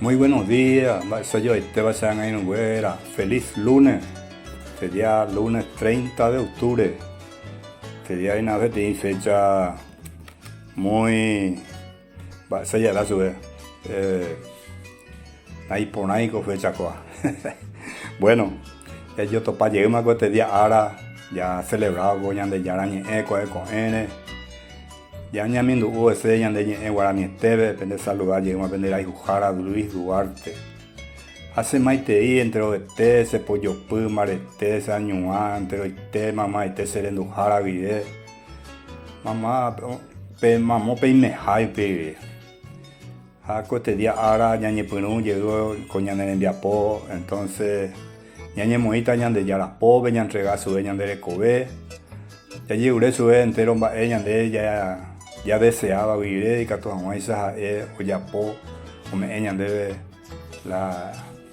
Muy buenos días, mba'eichajoaitéva che angirũnguéra. Feliz lunes. Este día lunes 30 de octubre. Este día hína peteĩ fecha muy mba'éicha ja'éta chupe eh, naiporãi ko fecha kóva. Bueno, jajotopa jeýma ko este día ára ja celebrávo ko Ñandejára ñe'ẽ ko'ẽ ko'ẽre. Ja ñamindu'u hese ñande ñe'ẽ guaranietépe, pende saluda jeýma pende rayhuhára Luis Duarte. Ha che maitei enterovete, che pojopy mbarete, che añuã enteroite mamaite che renduhára guive. Mama pe mamo peimeha upe guive. Ha ko este día ára ñañepyrũ jey ko ñane rembiapo, entonces ñañemoĩta Ñandejára pópe, ñantrega chupe ñande rekove, jajerure chupe entero mba'e ñande jadeseáva guive ikatu hag̃uáicha ha'e ojapo ome'ẽ ñandéve la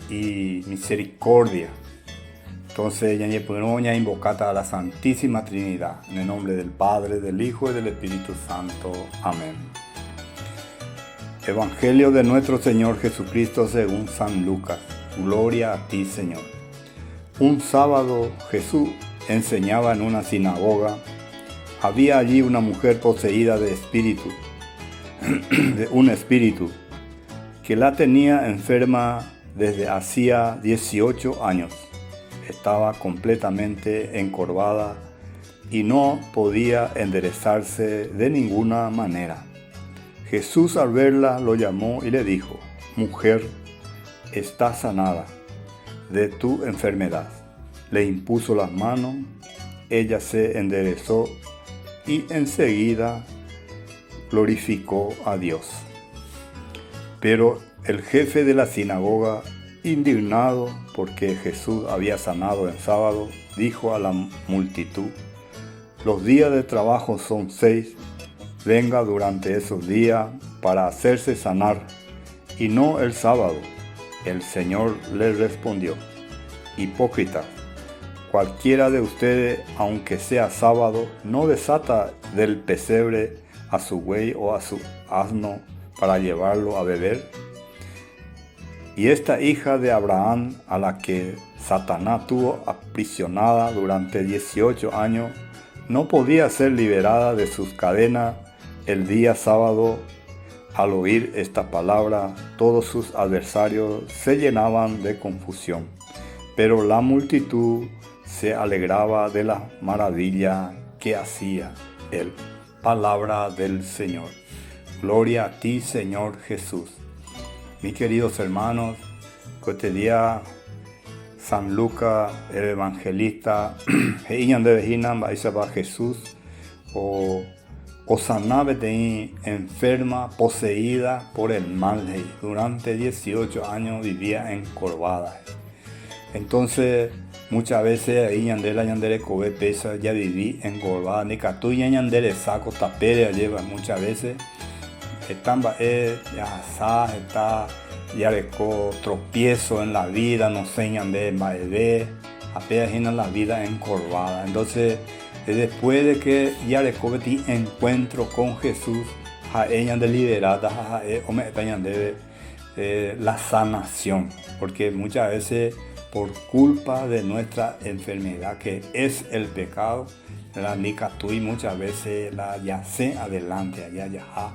imisericordia. Entonces ñañepyrũ ñainvokáta a la Santísima Trinidad, en el nombre del Padre, del Hijo y del Espíritu Santo. Amén. Evangelio de nuestro Señor Jesucristo según San Lucas. Gloria a ti, Señor. Un sábado Jesús enseñaba en una sinagoga. Había allí una mujer poseída de espíritu, de un espíritu, que la tenía enferma desde hacía 18 años. Estaba completamente encorvada y no podía enderezarse de ninguna manera. Jesús al verla lo llamó y le dijo, Mujer, está sanada de tu enfermedad. Le impuso las manos, ella se enderezó y enseguida glorificó a Dios. Pero el jefe de la sinagoga, indignado porque Jesús había sanado en sábado, dijo a la multitud, Los días de trabajo son seis, venga durante esos días para hacerse sanar, y no el sábado. El Señor le respondió, Hipócrita, cualquiera de ustedes, aunque sea sábado, no desata del pesebre a su buey o a su asno para llevarlo a beber. Y esta hija de Abraham, a la que Satanás tuvo aprisionada durante 18 años, no podía ser liberada de sus cadenas el día sábado. Al oír esta palabra, todos sus adversarios se llenaban de confusión, pero la multitud se alegraba de la maravilla que hacía él. Palabra del Señor. Gloria a ti, Señor Jesús. Mis queridos hermanos, ko este día San Lucas, el evangelista, he'i ñandéve hína mba'éichapa Jesús o osana peteĩ enferma poseída por el mal, he'i, durante 18 años vivía encorvada. Entonces, muchas veces ahí ñande la ñande rekove péicha javivi encorvada, ndikatúi ñañanderesa ko tapére ajéva muchas veces heta mba'e jahasa, heta jareko tropiezo en la vida, nosẽi ñande mba'eve, ha péva hína la vida encorvada. Entonces, después de que jareko peteĩ encuentro con Jesús, ha'e ñande liberáta ha ha'e ome'ẽta ñandéve la sanación, porque muchas veces por culpa de nuestra enfermedad que es el pecado, la ndikatúi muchas veces la jasẽ adelante aja jaha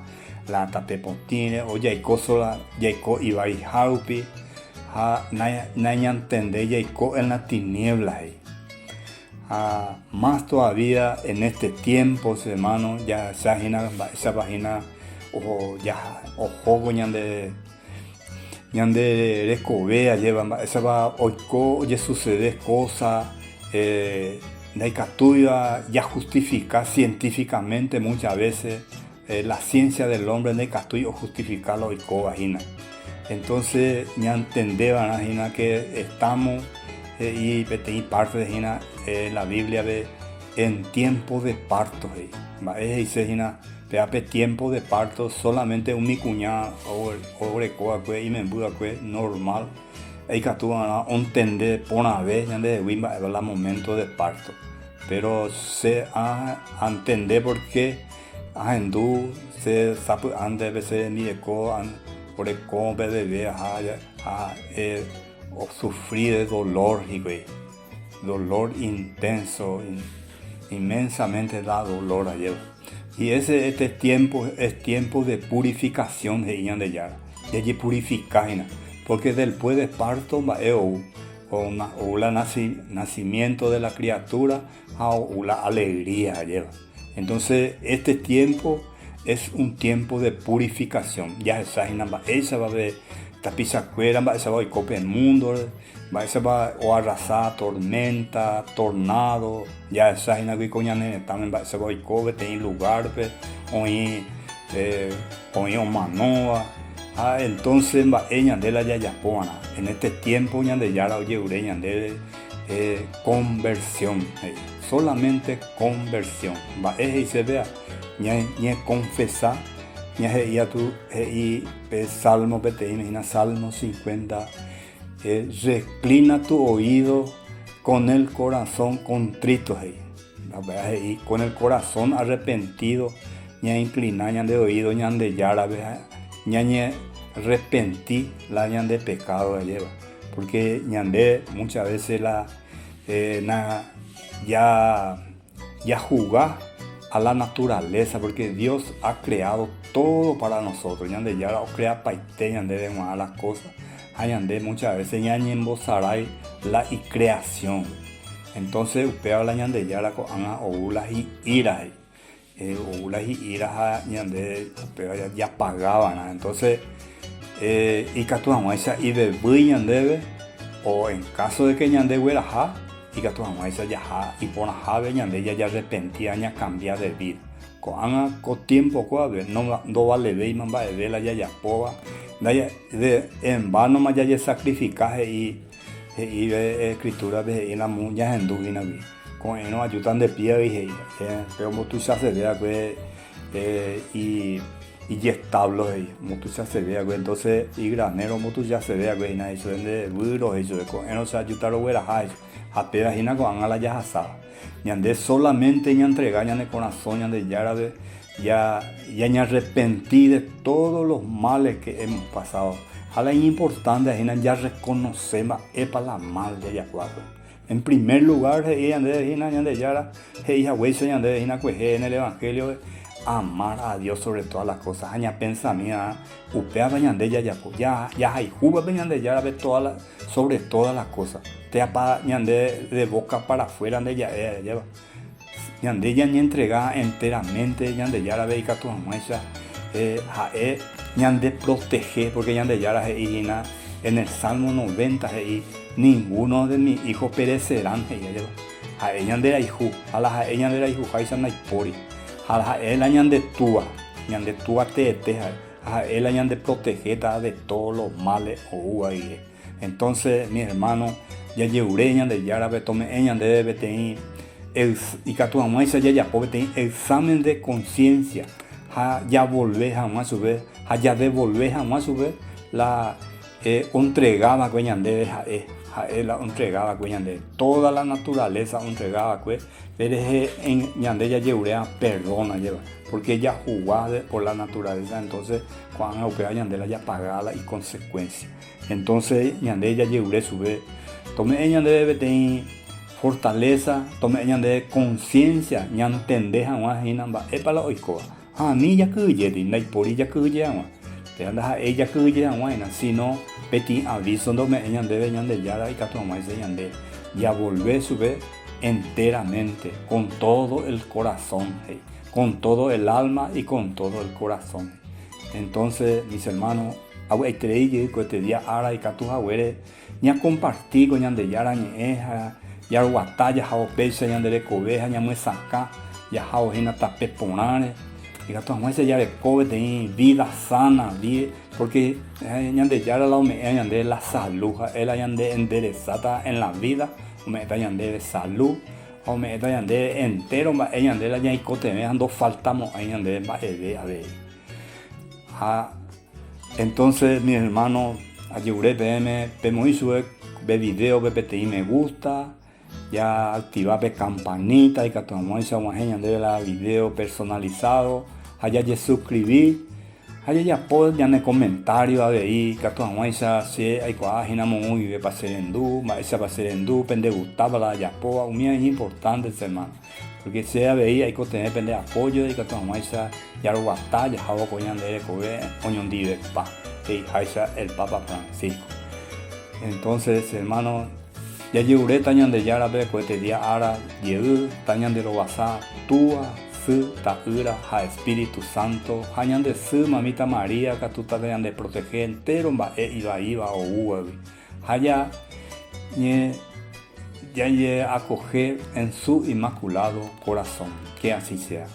la tape potĩre o jaiko sola jaiko ivaiha rupi ha nañantendéi jaiko en la tiniebla he'i. Ha más todavía en este tiempo che hermano jahecha hína mba'éichapa hína ohóvo ñande ñande rekove ajéva mba'éichapa oiko ojesucede cosa ndaikatúiva jajustifica científicamente muchas veces la ciencia del hombre ndaikatúi ojustifica la oikóva hína. Entonces ñantende va'erã hína que estamos he'i peteĩ parte hína la Biblia-pe en tiempo de parto he'i. Mba'e he'ise hína péva pe tiempo de parto solamente umi kuña oguereko va'ekue imemby va'ekue normal ikatu va'erã ontende porãve ñandehegui mba'épa la momento de parto. Pero che antende porque ahendu che sapy'ánte pe che rembireko. Oreko pe bebé ha ha'e osufri de dolor hikuái, dolor intenso, inmensamente da dolor ajéva. Y ese este tiempo es tiempo de purificación he'i Ñandejára, jajepurifika hína, porque delpués de parto mba'e ou, ou la nacimiento de la criatura ha ou la alegría ajéva. Entonces este tiempo es un tiempo de purificación, jahecha hína mba'éichapa pe tapichakuéra, mba'éichapa oiko pe múndore, mba'éichapa oarrasa tormenta, tornado, jahecha hína kuri ko ñane retãme mba'éichapa oiko peteĩ lugárpe oĩ oĩ omanóva, ha entonces mba'e ñande la jajapo va'erã, en este tiempo Ñandejára ojerure ñandéve conversión he'i, solamente conversión. Mba'e he'ise péva? Ñañekonfesa, ñahe'i atu he'i pe salmo peteĩme hína Salmo 50, Reclina tu oído con el corazón contrito he'i. Upéva he'i con el corazón arrepentido ñainclina ñande oído Ñandejárape ha ñañerrepenti la ñande pecado ajéva. Porque ñande muchas veces la na ya jahuga a la naturaleza porque Dios ha creado todo para nosotros. Ñandejára ocreapaite ñandéve g̃uarã las cosas ha ñande muchas veces ñañembosarái la icreación. Entonces upéva la Ñandejára ko'ág̃a ou la hi'íra he'i. Ou la hi'íra ha ñande upéva japaga va'erã. Entonces ikatu hag̃uáicha ivevýi ñandéve o en caso de que ñande gueraha ikatu hag̃uáicha jaha iporãháve ñande jajarrepenti ha ñakambia de vida. Ko'ág̃a ko tiempo kóvape ndovalevéima mba'eve la jajapóva, en vánoma jajesacrifica he'i He'i pe escritura-pe he'i ramo ñahendu hína gui, ko'ẽrõ ajúta nde píagui he'i, pe ombotuichaseve va'ekue ijestablo he'i, ombotuichaseve va'ekue, entonces igranero ombotuichaseve va'ekue hína he'i chupe nde výro he'i chupe, ko'ẽrõ che ajúta rogueraha he'i chupe, ha péva hína ko'ág̃a la jahasáva. Ñande solamente ñantrega ñane korasõ Ñandejárape ya ñañarrepenti de todos los males que hemos pasado. Ha la iñimportante hína jarreconoce mba'épa la mal jajapo va'ekue. En primer lugar he'i ñandéve hína Ñandejára he'i haguéicha ñandéve hína kuehe en el evangelio amar a Dios sobre todas las cosas ha ñapensamíva upéva ñande jajapo jahayhúvape Ñandejárape todas las sobre todas las cosas. Téapa ñande de boca para afuera nde ja'e ajépa. Ñande ñañentrega enteramente Ñandejárape ikatu hag̃uáicha ha'e ñandeprotehe, porque Ñandejára he'i hína en el Salmo 90 he'i, Ninguno de mis hijos perecerán, he'i ajépa. Ha'e ñanderayhu, ha la ha'e ñanderayhuháicha ndaipóri. Ha ha'e la ñande Túva, ñande Túva teete ha'e, ha ha'e la ñandeprotehéta de todos los males oúva guive. Entonces, mi hermano, jajeure Ñandejárape tome'ẽ ñandéve peteĩ ikatu hag̃uáicha jajapo peteĩ examen de conciencia ha javolve hag̃ua chupe ha jadevolve hag̃ua chupe la ontrega va'ekue ñandéve ha'e, ha'e la ontrega va'ekue ñandéve, toda la naturaleza ontrega va'ekue rehe ñande jajeuréva perdón ajépa, porque jahuga por la naturaleza entonces ko'ág̃a upéva ñande la japaga la iconsecuencia. Entonces ñande jajerure chupe tome'ẽ ñandéve peteĩ fortaleza, tome'ẽ ñandéve conciencia ñantende hag̃ua hína mba'épa la oikóva. Ha ani jakyhyjéti, ndaipóri jakyhyje hag̃ua. Péva ndaha'éi jakyhyje hag̃ua hína, sino peteĩ aviso ndome'ẽ ñandéve Ñandejára ikatu hag̃uáicha ñande javolve chupe enteramente, con todo el corazón, he'i, con todo el alma y con todo el corazón. Entonces, mis hermanos, Avy'aiterei jey ko este día ára ikatu haguére ñakomparti ko Ñandejára ñe'ẽ ha jaroguata jahávo péicha ñande rekove ha ñamyesakã jahávo hína tape porãre, ikatu hag̃uáicha jareko peteĩ vida sana, porque Ñandejára la ome'ẽva ñandéve la salu, ha'e la ñande enderezáta en la vida, ome'ẽta ñandéve salu ha ome'ẽta ñandéve entéro mba'e ñande la ñaikotevẽ ha ndofaltamo'ãi ñandéve mba'eve avei. Ha entonces mis hermanos ajerure peẽme pemoĩ chupe pe videope peteĩ me gusta, ja activa pe campanita ikatu hag̃uáicha og̃uahẽ ñandéve la video personalizado ha jajesuscribi. Ha jajapo ñane comentario avei ikatu hag̃uáicha che aikuaa hína moõ guivépa che rendu, mba'éichapa che rendu, pendegustápa la ajapóva, umíva iñimportánte che hermano. Porque che avei aikotevẽ pende apoyo ikatu hag̃uáicha jaroguata jahávo ko ñande rekove oñondivepa, he'iháicha el Papa Francisco. Entonces, che hermano, jajeruréta Ñandejárape koetedia ára jey tañanderovasa Túa, Sy, Ta'ýra ha Espíritu Santo, ha ñande sy Mamita María katu tañandeprotehe entéro mba'e ivaíva oúvagui. Ha ja ñe jajeakoge en su inmaculado corazón. Que así sea.